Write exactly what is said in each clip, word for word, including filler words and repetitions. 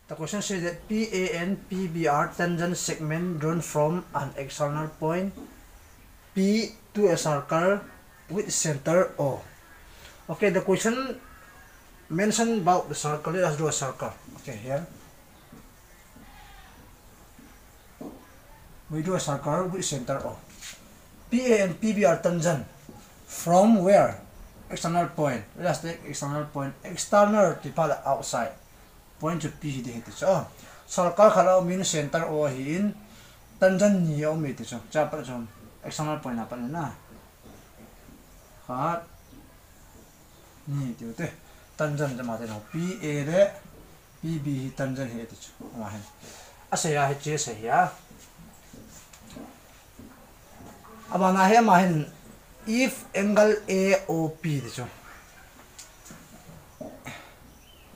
The question says that P A and P B are tangent segment drawn from an external point P to a circle with center O. Okay, the question mentioned about the circle. Let us draw a circle. Okay, here. We draw a circle with center O. P A and P B are tangent. From where? External point. Let us take external point. External ti pha le outside. Point chu P hi ding ahi ti chu. Circle khat a um in center O ahin tangent ni a um e ti chu. Chu a pat chu external point a pat na. Khat, ni tiu te. Tangent chu ama te no. P A le P B hi tangent ahi ti chu. Ama hin. Asei a hiche asei a. Abana hi ama hin if angle A O P ti chu.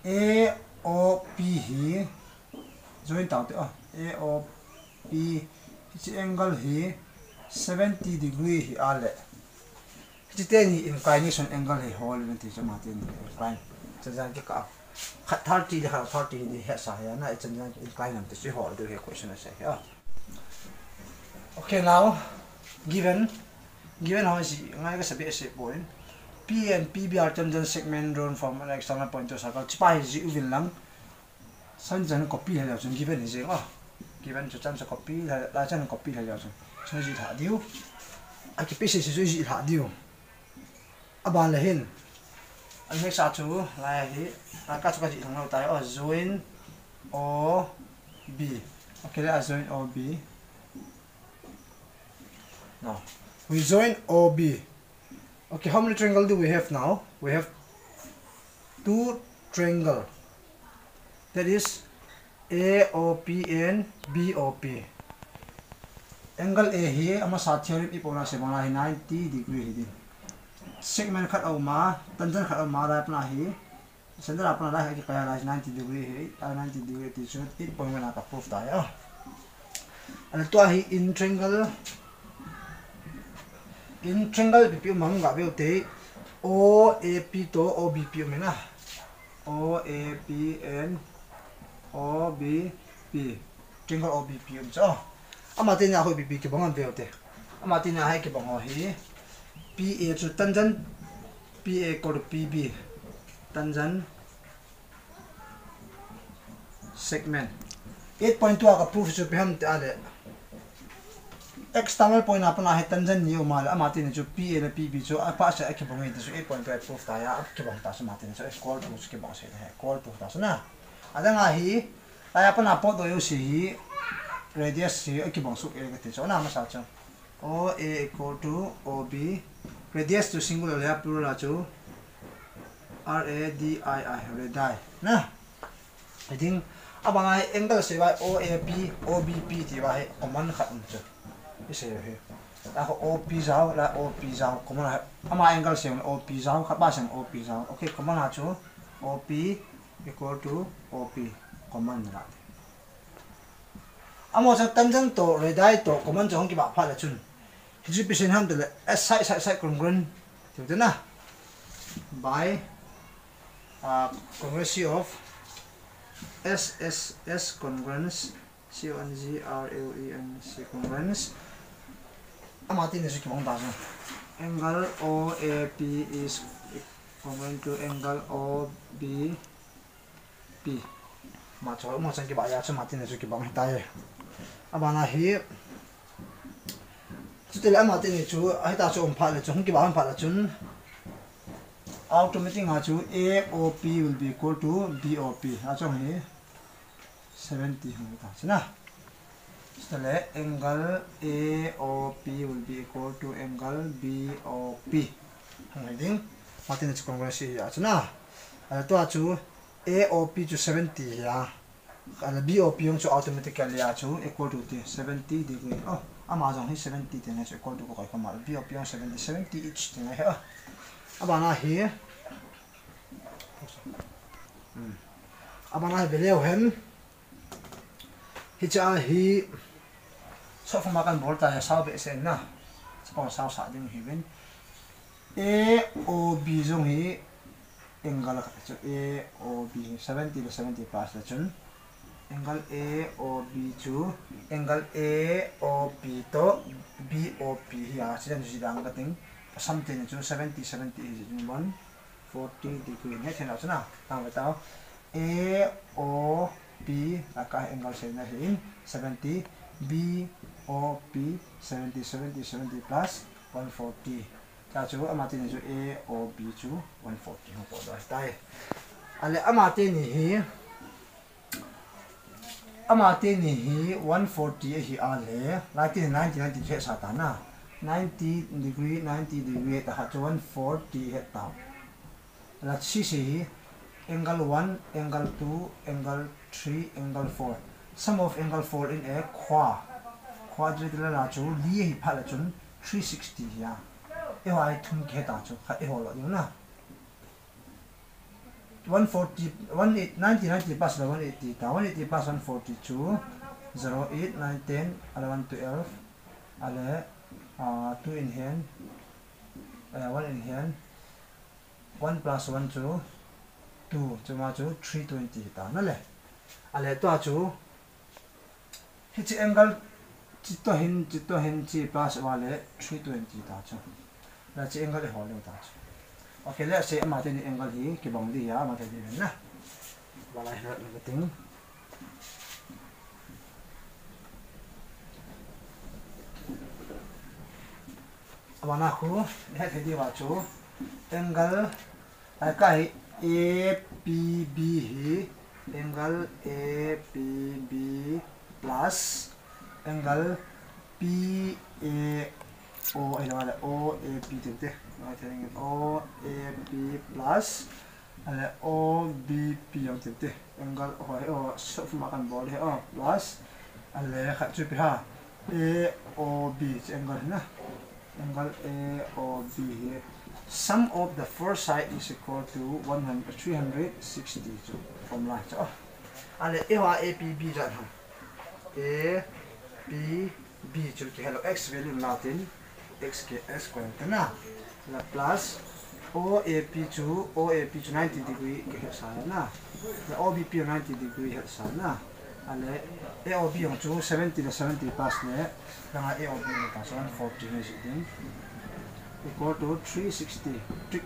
A O P hi join tau te, oh, A O P hiche angle hi seventy degree hi a le. Hiche teni inclination angle hi hol in ti chu ama teni incline. Chan jan kikah. Khat thirty le khat thirty ni hesa hi a na, chan jan incline nam ti chu hol diu hi question asei hi a. Okay, now, given, given ho hi ngai ka sabi ase point. P and P B are tangent segment drawn from an external point to circle. Chupa hi ji uvin lang. San chan copy lheh leu chun given hi jeng a. Given chu chan chu copy lheh, lai chan copy lheh leu chun. Chun ji lha diu. A kipe se se chu ji lha diu. Aban le hin. A next a chu lai hi. Lai ka chu ka ji thang lou tai. Oh, join O B. Okay, let us join O B. Now, we join O B. Okay, how many triangle do we have now? We have two triangle. That is A O P and B O P. Angle A hi, amasa theorem i pona se mona hi ninety degree hi din. Segment khat a um a, tangent khat a um a, lai pana hi. Center a pana lai hi kikai a lai ninety degree hi, a ninety degree ti chu eight point one a ka proof ta ya. Ana tua hi in triangle, in triangle B P um ang ga veu te, O A P to O B P um na. O A P and O B P. Triangle O B P um chu. Ama teni a ho B P kibang am veu te. Ama teni a hi kibang ho hi. P A chu tangent, P A equal to P B. Tangent segment. Eight point two a ka proof chu ipi ham ti a le. External point a pana hi tangent ni um a le, ama teni chu P A le P B chu apa se a kibang e ti chu eight point two a proof ta ya, a kibang ta chu ama teni chu equal to chu kibang se he, equal to ta chu na. Adang a hi, lai a pana pot do yo si hi, radius si a kibang suk e ka ti chu na masa chu. O A equal to O B, radius chu singular le a plural a chu R A D I I, radi. Na. Hiding, abang a hi angle sei vai O A P, O B P ti vai hi common khat um chu. I sei hi. La ko O P jao, la O P jao, common a hi. Ama angle sei O P jao, khat ba sei O P jao. Okay, common a chu O P equal to O P, common la. Amo chang tangent to, radi to, common chu hung kibah phat le chun. Hichu ipi sei ham ti le, a side, side, side congruent. Tiu te na. By, uh, congruency of S S S congruence, C O N G R U E N C congruence. Ama teni chu kibang ta chu. Angle O A P is congruent to angle O B P. Ma chu, ma chan kibah ya chu ama teni chu kibang hi ta e. Abana hi. Chuti le ama teni chu, a hi ta chu um phat le chu, hung kibah um phat le chun. Automatic a chu A O P will be equal to B O P. A chu hi seventy hung ta chu na. Chuti le angle A O P will be equal to angle B O P. Hung hi ding. Ama teni chu congruency a chu na. A tua chu A O P chu seventy hi a. Ala B O P jong chu automatically a chu equal to ti seventy degree. Oh, ama jong hi seventy ti na chu equal to ko kai kama. B O P jong seventy, seventy each ti na hi. Oh. Abana hi. Hmm. Abana hi veleu hen. Hicha hi. So fa ma kan bol ta ya sao be sen na. Sa pa sao sa ding hi ven. A O B jong hi angle khat chu A O B seventy le seventy plus le chun Angle A O B chu angle A O P to B O P hi a, chidang chu chidang ka ting. Pasam teni chu seventy, seventy hi jin one forty degree ne thena chu na. Tang ve tao. A O P a ka angle seina hi in seventy, B O P seventy, seventy, seventy plus one forty. Cha chu ama teni chu A O B chu one forty ho po do tai. Ale ama teni hi Ama teni hi one forty ahi a le, lai teni ninety, ninety chu hesa ta na. Ninety degree, ninety degree ta ha chu one forty he ta. La chi si hi angle one, angle two, angle three, angle four. Sum of angle four in a qua. Quadrilateral chu li hi pha la chun three sixty hi a. Eiho a thum kihe ta chu, khat eiho lo ding na. One forty, one eighty, ninety, ninety plus le one eighty ta, one eighty plus one forty chu zero, eight, nine, ten, eleven, twelve, ale, ah, two in hand, eh, one in hand, one plus one chu two, chuma chu three twenty ta na le. Ale tua chu Hiche angle, chi to hin, chi to hin, chi plus va le three twenty ta chu. La chi angle i hol leu ta chu. Okay, let's say ama teni angle hi kibang di ya, ama teni na. Ba lai ha na ting. Ama na khu, he he di va chu. Angle Ai ka hi A P B hi angle A P B plus angle P A O, ai lo le O A P tin te. Ai te O A P plus ale O B P jong tin te. Angle ho hi o sof ma kan bol hi o plus ale khat chu pi ha. A O B chi angle na. Angle A O B hi sum of the four side is equal to one hundred, three hundred sixty chu formula chu. Ale A hi A P B jat ham. A P B chu kihelo x value la tin x ke x square te na. La plus O A P chu, O A P chu ninety degree kihe sa na. La O B P ninety degree he sa na. Ale A O B jong chu seventy le seventy plus le, langa A O B jong ta chu one forty ni si ding. Equal to three sixty. Three,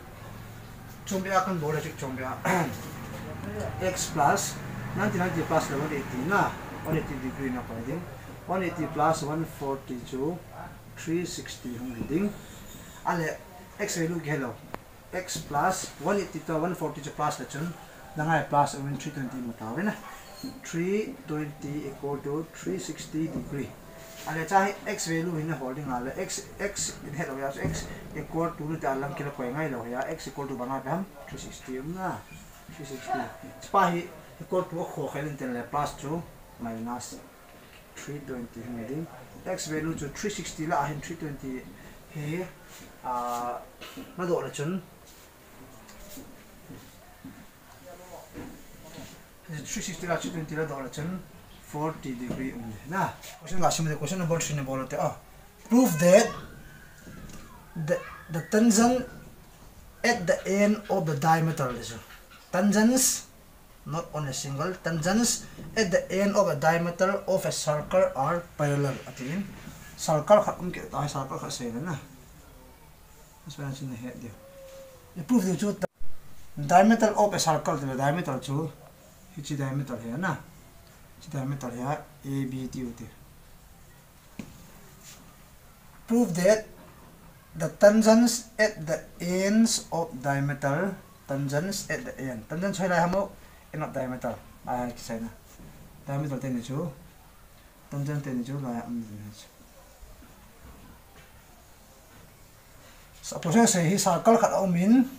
chung bia kan bol le chu chung bia. X plus ninety, ninety plus le one eighty na. One eighty degree na koi ding. One eighty plus one forty chu three sixty hung hi ding. Ale x value kihelo. X plus one eighty to one forty chu plus le chun, nangai plus a win three twenty mu ta win a. Three twenty equal to three sixty degree. Ale cha hi x value hin holding ale x, x in het lo ya, x equal to ni ta lang kila koi ngai lo ya, x equal to banga peham three sixty um na. Three sixty. Spa hi equal to a kho khelin ten le plus chu minus three twenty hung ding. X value chu three sixty la ahin three twenty hi, ah, na doh le chun. Three sixty la three twenty la doh le chun forty degree um le na. Question la sim le question number three na bol te a. Prove that the, the tangent at the end of the diameter le chu. Tangents not on a single, tangents at the end of a diameter of a circle are parallel. Atin circle khat um ke ta circle khat sei na. Aspa na chin het dia. I prove diu chu diameter of a circle, the diameter chu hichi diameter he na. Hichi diameter he A B tiu te. Prove that the tangents at the ends of diameter, tangents at the end. Tangents hoilai ham o, end of diameter. Ai, kisai na. Diameter teni chu. Tangent teni chu lai a um ding chu. Suppose sei hi circle khat a um in,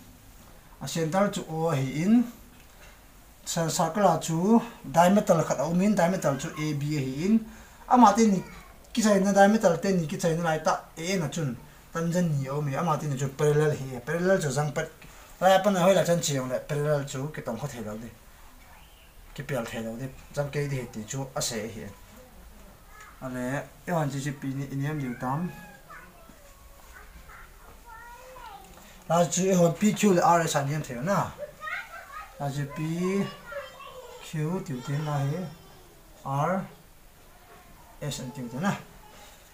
a center chu O ahi in, Cir-, circle a chu diameter khat a um in, diameter chu A B ahi in, ama teni kichaina diameter teni kichaina lai ta A na chun tangent ni a um e, ama teni chu parallel hi, parallel chu jang pat, lai a pan a hoilai chan chi jong le parallel chu kitong kho thei lo di. Kipel thei lo di, jang kei di hi ti chu a sei ahi. Ale, eiho chi chi pi ni i niam diu tam. La chu eiho P Q le R S a niam thei na. La chu P Q tiu tin la hi. R S and Q te na.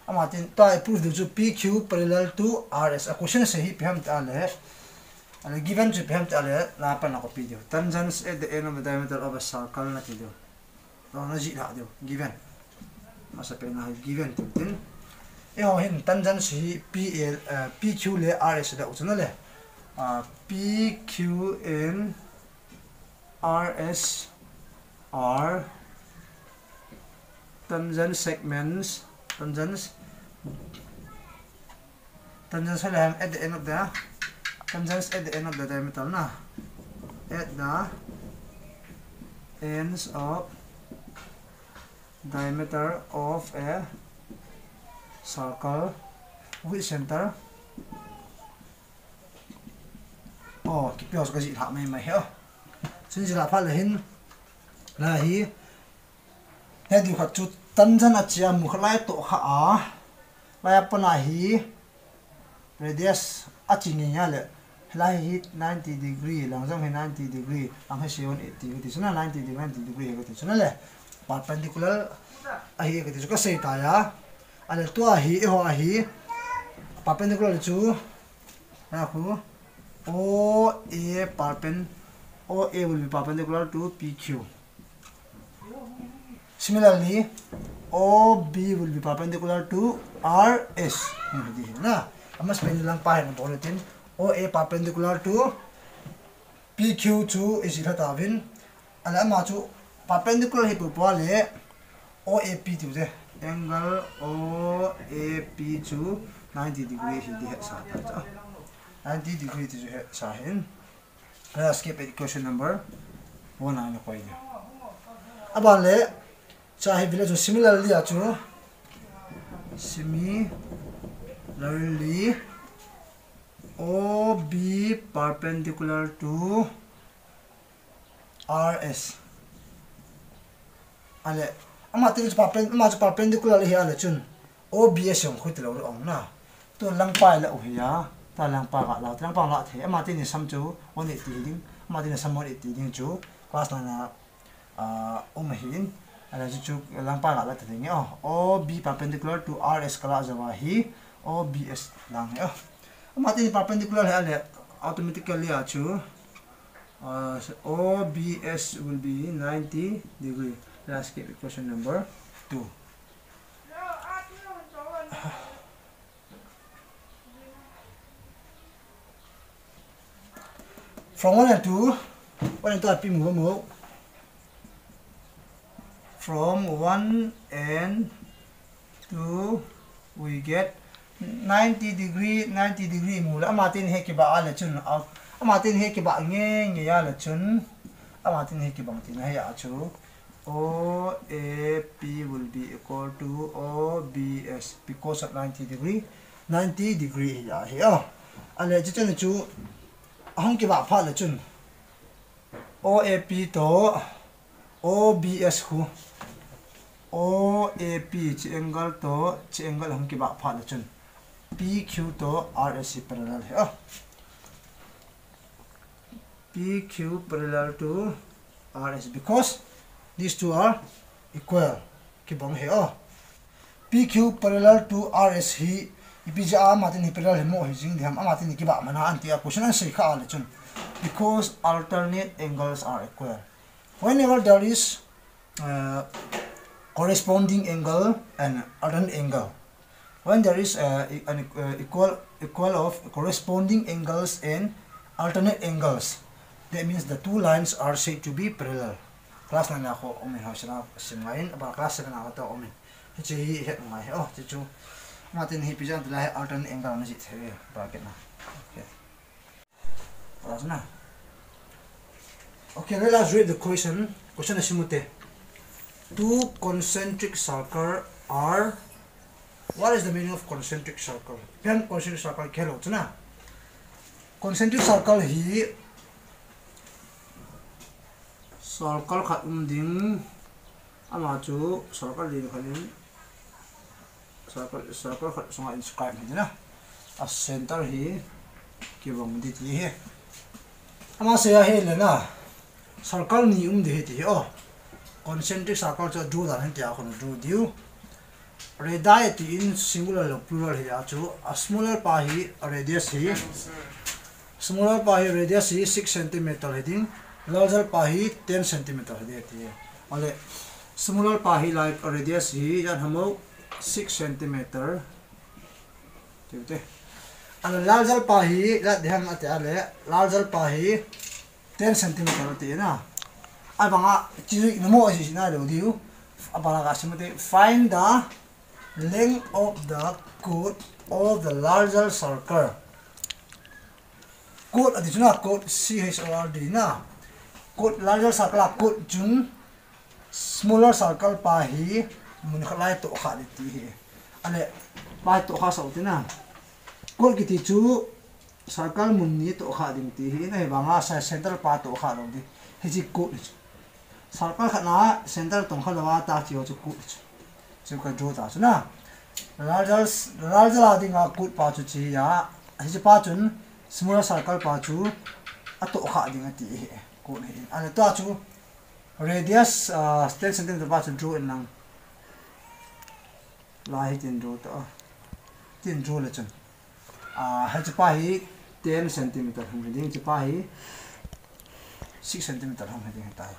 Ama tin tua i prove diu chu P Q parallel to R S. A question sei hi ipi ham ti a le, a le given chu ipi ham ti a le, la pan a copy diu. Tangents at the end of the diameter of a circle na ti diu. Lo na ji la diu. Given. Masa pen na given tin tin. Eiho hin tangents hi P L, uh, P Q le R S da u chu na le. Uh, P Q and R S are tangent segments, tangents, tangents at the end of the, tangents at the end of the diameter na, at the ends of diameter of a circle with center. Oh, kipi ho chu ka ji la mai mai he. Chun ji la pha le hin, la hi, he diu khat chu tangent a chi a mu kha lai to kha a, lai a pan a hi radius a chi nge nya le, lai hi ninety degree, lang jong hi ninety degree, lang hi seven eighty ka ti chu na, ninety degree, ninety degree ka ti chu na le, perpendicular a hi ka ti chu ka sei ta ya. A le tua hi, eiho a hi perpendicular chu, na khu, O A perpen-, O A will be perpendicular to P Q. Similarly, O B will be perpendicular to R S. Ni di na. Ama spin lang pa hin bol tin O A perpendicular to P Q chu isi la ta vin. A le ama chu perpendicular hi pu pa le O A P chu je. Angle O A P chu ninety degree hi di he sa ta cha. Ninety degree ti chu he sa hin. Let us skip it, question number one a na koi dia. Aban le, cha hi village chu similarly a chu. Similarly, O B perpendicular to R S. A le, ama tin chu perpen-, ama chu perpendicular hi a le chun. O B S jong khu ti lo ong na. Tu lang pa la u hi a. Ta lang pa ga la, lang pa la the. Ama tin ni sam chu one eighty ding. Ama tin ni sam one eighty ding chu. Class na na, ah, um hin. A le chu chu lang pa ga la the ding. Oh, O B perpendicular to R S ka la ja wa hi. O B S lang hi. Oh. Ama tin perpendicular hi a le automatically a chu. Uh, so O B S will be ninety degree. Let's skip question number two. From one and two, one and two, api mu mu. From one and two, we get ninety degree, ninety degree mu le, ama tin hi kiba a le chun, a, ama tin hi kiba nge nge a le chun, ama tin hi kibang tin hi a chu, O A P will be equal to O B S because of ninety degree, ninety degree hi a hi a. A le chu chun chu, ahung kiba pha le chun, O A P to O B S khu, O A P chi angle to chi angle hung kiba pha le chun P Q to R S hi parallel hi a. P Q parallel to R S because these two are equal. Kibang hi a. P Q parallel to R S hi ipi jeh a ama tin hi parallel hi mo hi jing diham, ama tin hi kiba mana an ti a question an sei kha a le chun. Because alternate angles are equal. Whenever there is, uh, corresponding angle and alternate angle, when there is, uh, e-, an, uh, equal, equal of corresponding angles and alternate angles, that means the two lines are said to be parallel. Class nine a khu um in, hosana sim ngai in, aba class seven a to um in. Hiche hi het ngai hi, oh, hiche chu. Ama tin hi ipi jeh a ti la hi alternate angle na ji thei bracket na. Okay. Class na. Okay, let us read the question. Question a sim u te. Two concentric circle are, what is the meaning of concentric circle? Ipi ham concentric circle kihil u chu na. Concentric circle hi circle khat um ding, ama chu circle len khat in, circle, circle khat sunga inscribe hi ding na. A center hi kibang ding ti hi. Ama sei a hi le na. Circle ni um ding hi ti hi, oh. Concentric circle chu draw dan hen tia kon draw diu. Radii ti in singular le plural hi a chu, a smaller pa hi radius hi, smaller pa hi radius hi six centimeter hi ding, larger pa hi ten centimeter hi ding ti. Ale smaller pa hi like radius hi yan hamo six centimeter. Tiu te. Ale larger pa hi la diham ate ale larger pa hi ten centimeter ati na. Abanga chiri namo asi na lo diu. Abanga ka simate, find the length of the chord of the larger circle. Chord ati chuna chord C H O R D na. Chord larger circle a chord chun smaller circle pa hi mun khat lai toh kha di ti hi. Ale pa toh kha sau ti na. Chord kiti chu circle mun ni toh kha ding ti hi na, hi banga sa center pa toh kha lo di. Hi chi chord hi chu. Circle khat na center tong kha lo a ta chi ho chu chord hi chu. Chu ka draw ta chu na. Larger, larger a dinga chord pa chu chi ya. Hi chi pa chun smaller circle pa chu a toh kha ding ati hi. Chord hi. Ale tua chu radius, ah, ten centimeter pa chu draw in lang. Lai hi tin draw ta. Tin draw le chun. Ah, hi chi pa hi ten centimeter hung hi ding, chi pa hi six centimeter hung hi ding hi tai.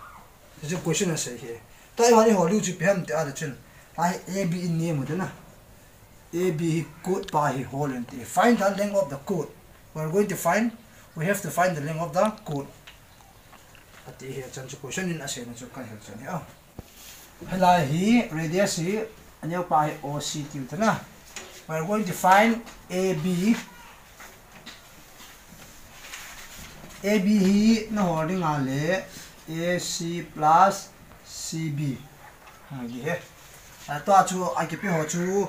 Hi chu question a sei hi. Ta i hon i hol u chu ipi ham ti a le chun. Lai A B in ni mu te na. A B hi chord pa hi hol in ti. Find the length of the chord. We are going to find, we have to find the length of the chord. Ati hi chan chu question in a sei na chu kan hel chan hi a. Hi lai hi radius hi a neo pa hi O C tiu ta na. We are going to find A B. A B hi na hol ding a le A C plus C B. Hi di he. A tua chu a kipe ho chu,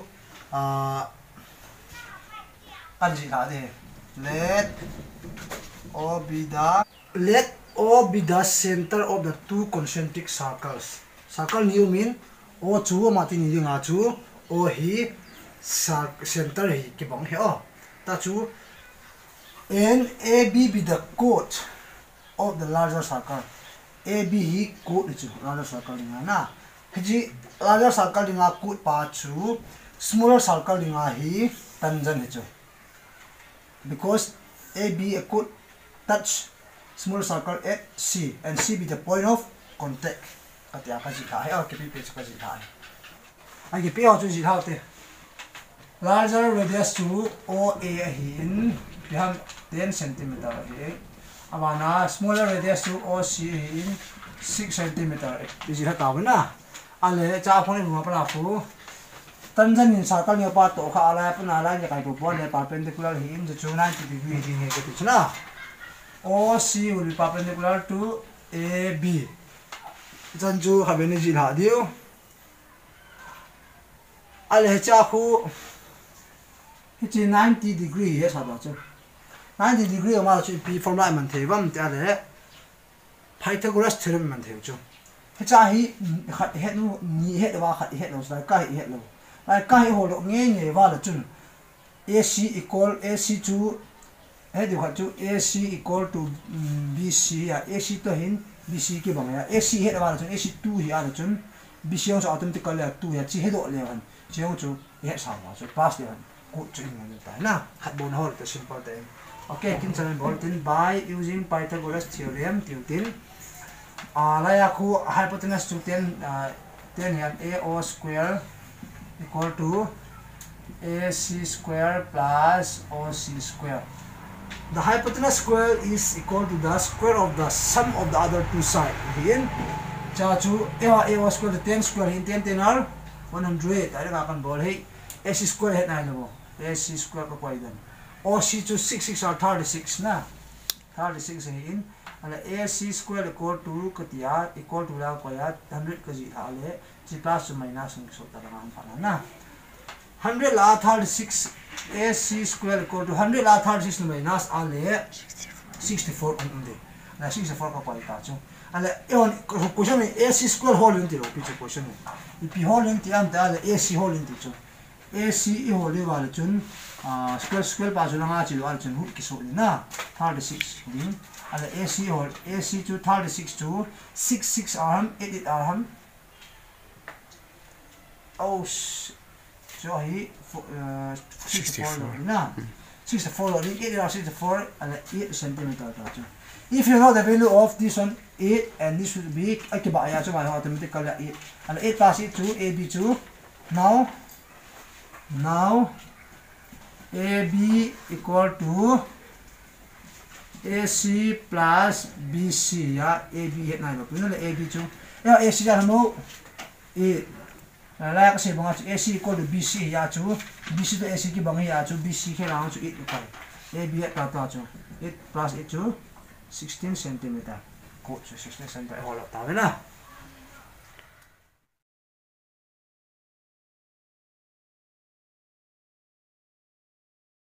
a, kan ji la de. Let O be the Let O be the center of the two concentric circles. Circle ni um in, O chu ama ti ni ding a chu, O hi cir-, center hi kibang hi o. Ta chu, and A B be the chord of the larger circle. A B hi chord hi chu, larger circle ding a na. Hi chi larger circle ding a chord pa chu, smaller circle ding a hi tangent hi chu. Because A B a chord touch small circle at C and C be the point of contact. Ka tia ka ji la hi, a kipe pe chu ka ji la hi. A kipe ho chu ji la te. Larger radius chu O A ahi in, ipi ham ten centimeter ahi. Abana smaller radius chu O C ahi in six centimeter. I ji la ta na. Ale, cha phone ni ma pa na pu. Tangent in circle ni pa toh kha a lai, pa na lai ni kai pu pa le perpendicular hi in chu ninety degree hi ding he ka ti chu na. O C will be perpendicular to A B. Chan chu kha be ni ji la diu. Ale, cha khu hi chi ninety degree he sa ba chu. Ninety degree ma chu ipi formula man thei vam ti ale. Pythagoras theorem man thei chu. Hi cha hi khat het nu, ni het va khat het lo, lai ka hi het lo. Lai ka hi ho lo nge nge va la chun. A C equal, A C chu, he diu khat chu A C equal to, mm, B C a, A C to hin B C kibang a, A C het va la chun, A C two hi a la chun, B C jong chu automatically a two hi a, chi he do le han. Chi jong chu, he sa ma chu, plus le han. Chord chu in ngai ta na. Khat bon hol ta simple ta in. Okay, kin chan bol tin by using Pythagoras theorem tiu tin. A, lai a khu hypotenuse chu ten, a, ten hian A O square equal to A C square plus O C square. The hypotenuse square is equal to the square of the sum of the other two side. Hin, cha chu A, A O square to ten square hin ten ten are one hundred. Ai ka kan bol hei. A C square het nai lo. A C square ka koi dan. O C chu six six are thirty six na. Thirty six hi in. Ala A C square equal to ka tia, equal to la koi a, hundred ka ji tha le, chi plus chu minus hung so ta ka ngan pha na. Hundred la thirty six, A C square equal to hundred la thirty six minus a le, sixty four um de. Na sixty four ka koi ta chu. Ala, e on, question ni A C square hol in ti lo, pi chu question ni. Ipi hol in ti am ta, ala A C hol in ti chu. A C i hol le va le chun, ah, square, square pa chu la nga chi lo a le chun root ki so ni na, thirty six ding. Ala A C hol, A C chu thirty six chu six six are ham, eight eight are ham, Oh, s- so hi fo- uh, sixty-four lo na. Sixty-four lo, eight ra sixty-four, ala eight centimeter ta chu. If you know the value of this one, eight, and this would be, akiba ya chu, ma automatically eight. Ala eight plus eight chu, A B chu. Now, now, A B equal to A C plus B C ya, A B het nai ba, pun le A B chu. Ya, A C ya mo. E, la ka sei banga chu A C equal to B C ya chu. B C to A C kibang ya chu, B C khe lang chu eight equal. A B het ta ta chu. Eight plus eight chu sixteen centimeter. Ko chu sixteen centimeter ho la ta ve na.